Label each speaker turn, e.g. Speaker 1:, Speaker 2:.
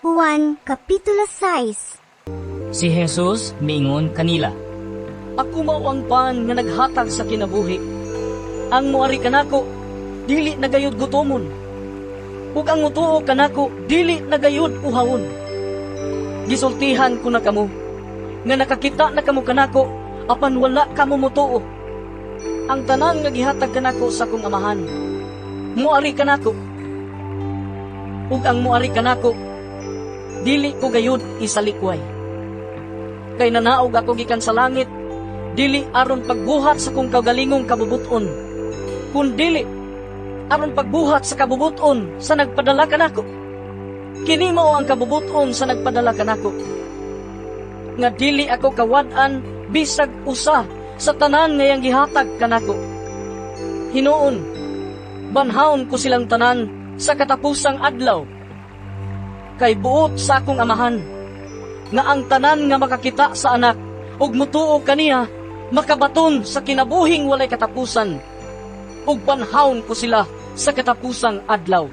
Speaker 1: Juan Kapitulo 6.
Speaker 2: Si Jesus miingon kanila,
Speaker 3: "Ako mao ang pan nga naghatag sa kinabuhi. Ang moari kanako, dili na gayud gutomon. Ug ang mutuo kanako, dili na gayud uhawon. Gisultihan ko na kamo, nga nakakita na kamo kanako, apan wala kamo mutuo. Ang tanan nga gihatag kanako sa akong Amahan, moari kanako. Ug ang moari kanako, dili ko gayud isalikway. Kay nanaog ako gikan sa langit, dili aron pagbuhat sa kong kaugalingong kabubuton, kundili aron pagbuhat sa kabubuton sa nagpadala kanako. Kini mao ang kabubuton sa nagpadala kanako, nga dili ako kawad-an bisag usa sa tanan nga iyang gihatag kanako. Hinuon, banhawon ko silang tanan sa katapusang adlaw. Kay buot sa akong Amahan nga ang tanan nga makakita sa Anak ug mutuo kaniya makabaton sa kinabuhing walay katapusan, ug banhawon ko sila sa katapusang adlaw."